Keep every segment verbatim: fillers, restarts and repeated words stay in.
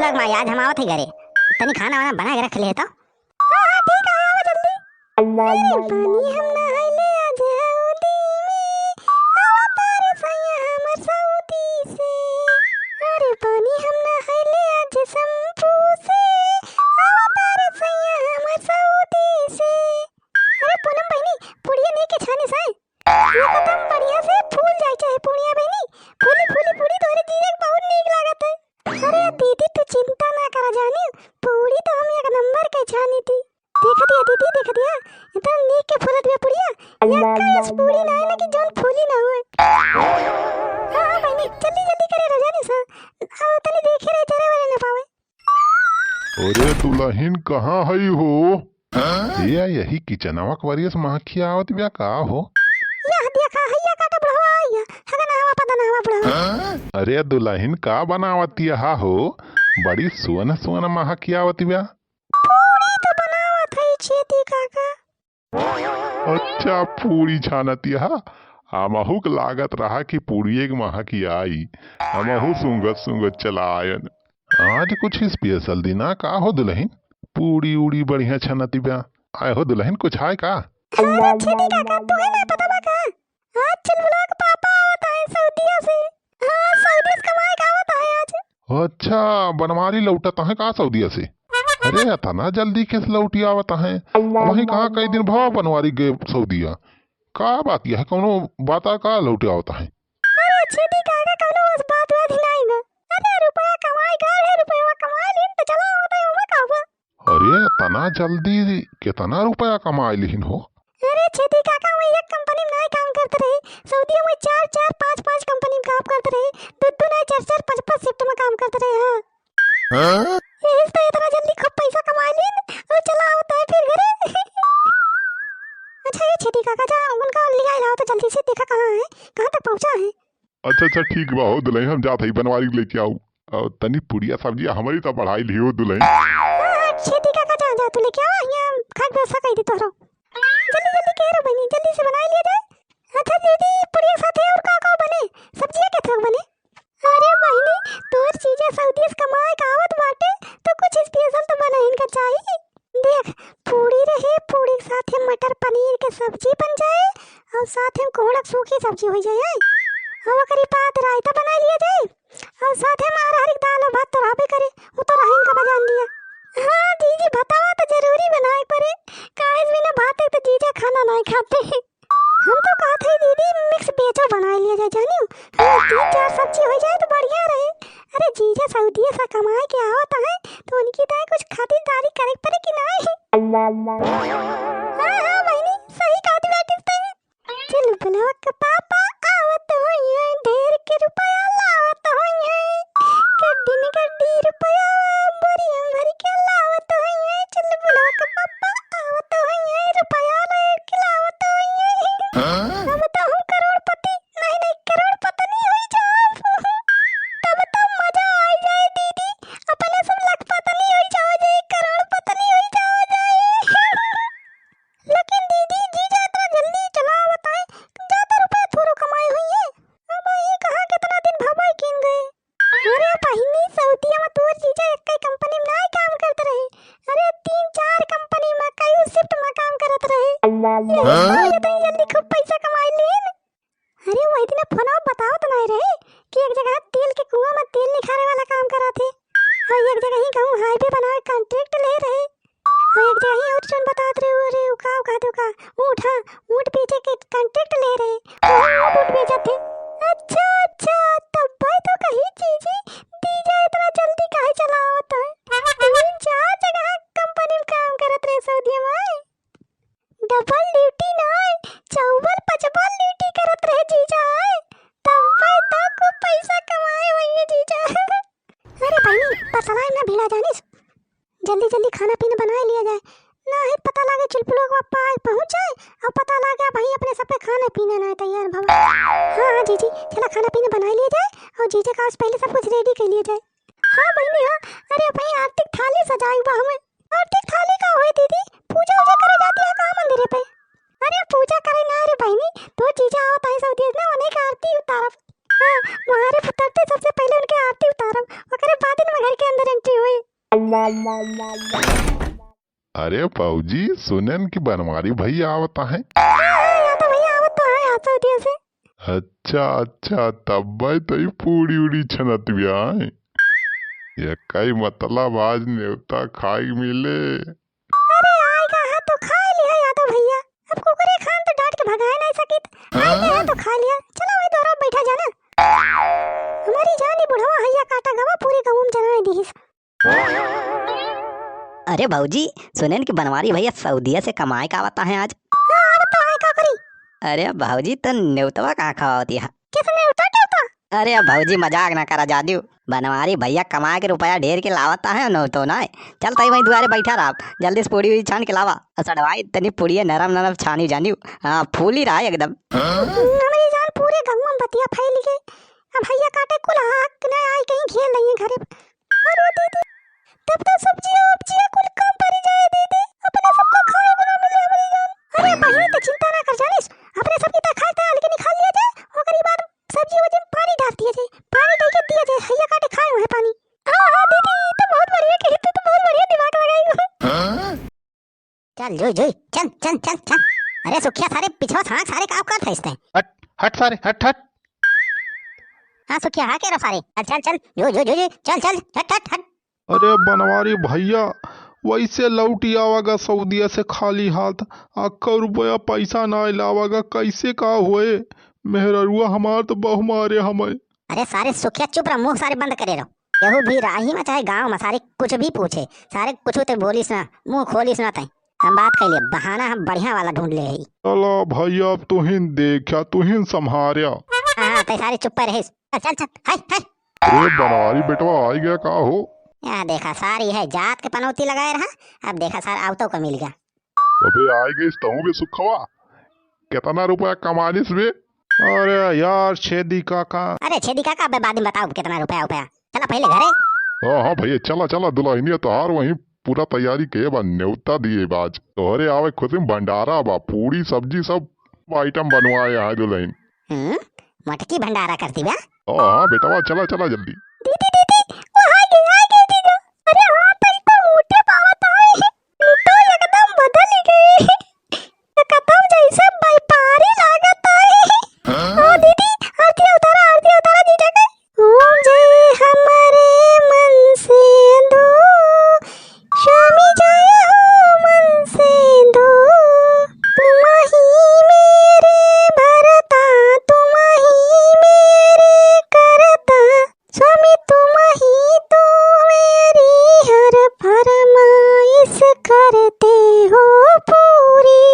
तक माई, आज हम आवत ही घरे, तनी खाना वाना बना के रख ले तो। हाँ, हाँ, ठीक है, आवा जल्दी। अरे पानी हम नहाइले आज हौदी में, आवा तारे सैया हमर सऊदी से। अरे पानी हम नहाइले आज शैम्पू से, आवा तारे सैया हमर सऊदी से। अरे पूनम बहिनी, पुड़िया नहीं के छाने साए, एकदम बढ़िया से फूल जाए चाहे पुड़िया बहिनी, फूली फूली पूड़ी तोहरे जीरे के बहुत नीक लागत है। अरे दीदी, तू चिंता ना करा जानी, पूड़ी तो हम एक नंबर के छानी थी। देख दिया दीदी, देख दिया, एकदम नीक के फूलत बिया पुड़िया। या कस पूड़ी ना है ना कि जौन फूली ना हुए। हाँ, हाँ बहिनी, जल्दी जल्दी करे रह जानी सा, और तनी देखे रहे जरे वरे ना पावे। अरे दुलहिन, कहाँ हई हो? ए, यही किचनवा के वरियस महकिया आवत बिया का हो? यह देखा, हैया काटा बुढ़वा आइया, हगना हवा पता ना हवा बुढ़वा। अरे दुलहिन, का बनावतिया हा हो? बड़ी सुअन सुअन महकिया आवत बिया। पूड़ी तो बनावत है छेदी काका। अच्छा, पूड़ी छानतिया हा? हमहू के लागत रहा कि पूड़िए के महकिया आई, हमहू सूंघत सूंघत चला आयन। आज कुछ special दिना का हो दुलहिन? पूड़ी उड़ी बढ़िया छनती बा। आए हो दुलहिन, कुछ है का? अरे छेदी काका, तुहे ना पता बा का? आज चुलबुलवा के पापा आवत है सऊदिया से। हाँ, सऊदी से कमाए के आवत है आज। अच्छा, बनवारी लौटत है का सऊदिया से? अरे, अतना जल्दी किस लौटी आवत है? वहीं कहाँ कई दिन भवा बनवारी गए सऊदिया। का बात यह है, कौनो बाता का लौटी आवत है? अरे छेदी काका, कौनो बस बात हुआ थी नहीं ना। अरे रुपया कमाई गए है, रुपया कमाई लीन तो चला आवत है, ओमा का हुआ? अरे, इतना जल्दी कितना रुपया कमाई लिहिन हो? अरे छेदी काका, वही एक कंपनी में नहीं काम करते रहे, सऊदिया में चार चार पाँच पाँच कंपनी में काम करते रहे, दो दो नहीं, चार चार पाँच पाँच shift में काम करते रहे। हाँ। हाँ? यही से तो इतना जल्दी खूब पैसा कमाई लीन और चला आवत है फिर घरे। अच्छा ये छेदी काका, जा उनका लिया लाओ तो जल्दी से, देखा कहाँ है, कहाँ तक पहुँचा है। अच्छा, अच्छा, ठीक बा हो दुलहिन, हम जात हई बनवारी लेके आऊ। और तनी पुड़िया सब्जी हमरी तो बढ़ाई लियो दुलहिन। हाँ, हाँ, छेदी काका, जा, जा, तू लेके आवा, यहाँ खाए के व्यवस्था कर दी तोहरो। जल्दी, जल्दी कह रहा बहिनी, जल्दी से बनाई लिया जाए। अच्छा दीदी, पुड़िया साथे और का का बने? सब्जिया के थोक बने? अरे बहिनी, तोर जीजा सऊदी से कमाए का आवत बाटे, तो कुछ special तो बनाइन का चाही। देख, पूड़ी रहे, पूड़ी के साथे मटर पनीर के सब्जी बन जाए और साथे में कोहड़ा के सूखी सब्जी हो जाए, और ओकरी बाद रायता बना लिया जाए और साथे में अरहर के दाल और भात तो रहबे करे, वो तो रहीन का बजान दिया। हाँ जीजी, भतवा तो जरूरी बनाए पड़े, काहे बिना भात के तो जीजा खाना नहीं खाते। हम तो कहत हई दीदी, mix veg बनाए लिया जाए, जानियो। हाँ, तीन चार सब्जी हो जाए तो बढ़िया रहे। अरे जीजा सऊदिया से कमाए के आवत है, तो उनकी दाई कुछ खातिरदारी करे के पड़े कि नहीं? हाँ, हाँ, बहिनी, सही कहत बाटिस तू। चुलबुलवा के पापा आवत होइहैं, ढेर के रुपया लावत होइहैं। गड्डी में गड्डी रुपया, बोरिया में भर के लावत होइहैं। चुलबुलवा के पापा आवत होइहैं, रुपया लेके लावत होइहैं। हाँ? अब तो हम करोड़पति, नहीं, नहीं, करोड़पत्नी होई जाब। तब तो मजा आई जाए दीदी, अपने सब लखपत्नी होई जावा जाए, करोड़पत्नी होई जावा जाए। लेकिन दीदी, जीजा इतना जल्दी चला आवत है, ज्यादा रुपया थोड़ो कमाए होइहैं। अब ये कहाँ कितना दिन भवा कीन गए। अरे बहिनी, सऊदिया में तोर जीजा एक्कै कंपनी में नाय काम करत रहे। अरे तीन चार कंपनी में कई shift में काम करत रहे। हाँ? ये इतनी जल्दी खूब पैसा कमाई लीन। अरे वही दिन फोनवा बतावत नाय रहे कि एक जगह तेल के कुआं में तेल निकाले वाला काम करत है, और एक जगह ही कहूँ highway बनावे contract ले रहे, और एक जगह ही और जौन बतावत रहे, अरे उ का, उ का, उ का, ऊँट, हाँ, ऊँट बेचे के contract ले रहे, वहाँ ऊँट, ऊँट बेचत है। अच्छा, अच्छा, तब भाई तो कही जीजी, जीजा इतना जल्दी काहे चला आवत है? तीन चार जगह कंपनी में काम करत रहे सऊदिया में। Double duty नाय, चौबल पचबल duty करत रहे जीजा, तब तो खूब पैसा कमाए होइहैं जीजा। अरे बहिनी, पतला ना भिड़ा जानिस, जल्दी जल्दी खाना पीना बनाए लिया जाए, ना है पता लागे चुलबुलवा के पापा आए पहुँच जाए और पता लागे भाई अपने सब पे खाना पीना ना तैयार भवा। हाँ, हाँ जीजी, चला खाना पीना बनाए लिया जाए और जीजा का आज पहले सब कुछ ready कर लिया जाए। हाँ बहिनी, हाँ। अरे भाई, आरती के थाली सजाई बा हमें। आरती के थाली का होई दीदी? पूजा उजा करे जाती है का मंदिर पे? अरे पूजा करे ना रे बहिनी, तो जीजा आवत है सब दिन ना, उन्हीं का आरती उतारब। हाँ, मोहारे उतरते सबसे पहिले उनके आरती उतारब, ओकरे बाद में घर के अंदर entry होई। अरे भौजी, सुनेन कि बनवारी भैया आवत हैं। हाँ, हाँ, यादव भैया आवत तो हैं, हाँ, सऊदिया से। अच्छा, अच्छा, तब्बै तो ई पूड़ी उड़ी छनत बिया हैं। ये कई मतलब आज नेवता खाई मिले। अरे आएगा है तो खा लिया यादव भैया, अब कुकुरे खान तो डांट के भगाए नहीं सकित। आएगा है तो खा लिया, चला वही दोरा बैठा जाना। हमारी जान ही बुढ़वा हैया काटा गवा पूरे गाँव में जनाए दीहिस। अरे भौजी, सुनेन कि बनवारी भैया सऊदिया से कमाए का आवत हैं आज। हाँ, आवत तो हैं, का करी? अरे भौजी, तो नेवतवा कहाँ खवावती है? किस नेवता टेवता? अरे भौजी, मजाक ना करा जादियो। बनवारी भैया कमाए के रुपया ढेर के लावत हैं, नेवतो ना है। चल तई वहीं दुआरे बैठा रहा, जल्दी से पूड़ी उड़ी छान के लावा। और सड़वाई तनी पूड़िया नरम नरम छानी जानियो। हाँ, फूली रहा एकदम। हमारी जान पूरे गाँव में बतिया फैल गई। अब भैया काटे कुल हक न आए कहीं घेर लइए घरे। अरे दीदी, तब तो सब्जिया उब्जिया कुल कम पड़ी जाए दीदी, अपने सबको खाए को ना मिले हमारी जान। अरे बहिनी तो चिंता ना कर जानिस, अपने सबकी तो खाए तो हल्के निकाल लिया जाए, ओकरी बाद सब्जी वब्जी में पानी डाल दिया जाए, पानी डाल के दिया जाए, हैया काटे खाए वह पानी। हाँ हाँ दीदी, ये तो बहुत बढ़िया कही, तू तो बहुत बढ़िया दिमाग लगाई हो। चल जुई जुई, चल चल चल चल। अरे सुखिया सारे पिछवा साँक सारे का करत है इसने? हट हट सारे, हट हट। हाँ सुखिया, हाँ के रो सारे, चल चल चल, जुई जुई जुई जुई, चल चल, हट हट हट। अरे बनवारी भैया, वैसे लौटी आवागा सऊदिया से खाली हाथ, अक्का रुपया पैसा ना लावागा, कैसे का होए? मेहररुआ हमार तो बहु मारे हमें। अरे सारे सुखिया चुप रह, मुँह सारे बंद करे रहो। केहू भी राही में चाहे गाँव में सारे कुछ भी पूछे, सारे कुछ ते बोलिस ना, मुँह खोलिस ना तै। हम बात कैले, बहाना हम बढ़िया वाला ढूंढ ले हई। चला भैया, अब तुहिन देखा, तुहिन संभार्या। हाँ, हाँ, तै सारे चुप्पे रहिस। चल, चल, चल, हाय, हाय। अरे बनवारी बेटवा, आई गया का हो? या देखा, सारी है जात के पनौती लगाए रहा, अब देखा सार आवतो का मिल गया। अबे आए गइस तहूँ बे सुखवा, केतना रुपया कमा लिस बे? अरे यार छेदी काका। अरे छेदी काका, अबे बाद में बताओ केतना रुपया उपया, चला पहिले घरे। हाँ हाँ भैया, चला चला, दुल्हनिया तोहार वहीं पूरा तैयारी के बा, नेवता दिए बा आज। तोहरे आवे खुशी में भंडारा बा, पूड़ी सब्जी सब item बनवाए हैं दुल्हन। हम्म, मटकी भंडारा कर दी बा। हाँ हाँ बेटवा, चला चला जल्दी। दीदी दीदी, वो आ गई, आ गई दीदी। अरे हाँ, तई तो मोटे पावत है, तू तो एकदम बदल गई। तो कतौ जैसे व्यापारी लागत है। हाँ दीदी, आरती उतारा, आरती उतारा दीदी के। ओम जय हमरे मन से दो, स्वामी जय हो मन से दो। तुम ही मेरे भरता, तुम ही मेरे करता, स्वामी तुम ही तो मेरी हर फरमाइश करते हो पूरी।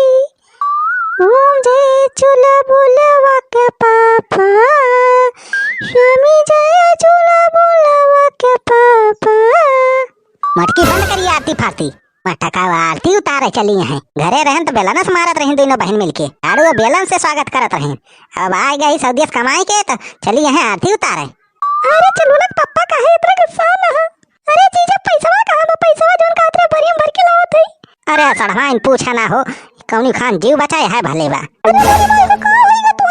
ओम जय चुलबुलवा के पापा, स्वामी जय चुलबुलवा के पापा। मटकी बंद करिए आरती फारती। मटका आरती उतारे चली हैं। घरे रहन तो बेलन से मारत रही दोनों बहन मिलके। आड़ू बेलन से स्वागत करत रही। अब आ गई सऊदी से कमाई के तो चली हैं आरती उतारे। अरे चलुलक पप्पा काहे इतना गुस्सा में हो? अरे जीजा पैसवा कहाँ बा? पैसवा जौन कहत रहे बोरिया में भर के लावत हई। अरे सड़वाइन पूछा ना हो, कौनी खान जीव बचाए है भले बा। अरे अरे अरे का होई गा तू?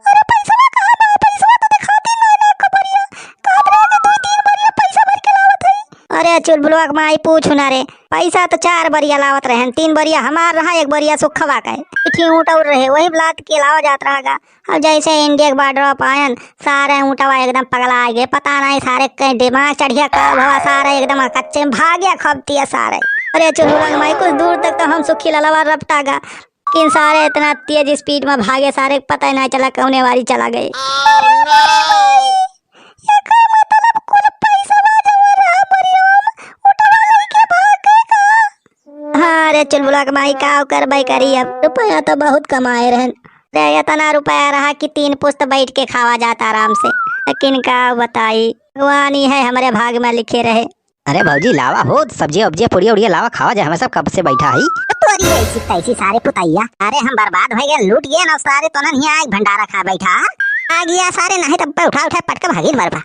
अरे पैसवा कहाँ बा? पैसवा तो दिखाती ना ना को बोरिया। कहत रहे कि दो तीन बोरिया पैसा भर के लावत हई। अरे चुलबुलवा के माई पूछू ना रे, पैसा तो चार बोरिया लावत रहन, तीन बोरिया हमार रहा, एक बोरिया सुखवा का है। कुछ ऊँट और रहे, वही लाद के लावा जात रहा गा। अब जैसे इंडिया के बॉर्डर पर आयन, सारे ऊँटवा एकदम पगला गए, पता नहीं सारे के दिमाग चढ़िया का भवा, सारे एकदम कच्चे में भाग्या खपतिया सारे। अरे चुलबुलक माई, कुछ दूर तक तो हम सुखी ललवा रपटा गा, लेकिन सारे इतना तेज speed में भागे, सारे के पता ही नहीं चला कौने वारी चला गए। एकर मतलब कुल पैसवा जमा रहा परिवार में, उठवा लेके भाग गए का? हाँ रे चुलबुला के माई, का करबै करी अब, रुपया तो बहुत कमाए रहन रे, इतना रुपया रहा कि तीन पुस्त बैठ के खावा जात आराम से, लेकिन का बताई, भगवान ही है हमरे भाग में लिखे रहे। अरे भौजी लावा हो सब्जिया उब्जिया पुड़िया उड़िया लावा, खावा जाए, हमें सब कब से बैठा है। तोरी ऐसी तैसी सारे पुतैया, अरे हम बर्बाद हो गए, लूट गए ना सारे, तो ना नहीं आए भंडारा खा बैठा आ गया सारे, नहीं तब पे उठा उठा पटके भागी मरबा।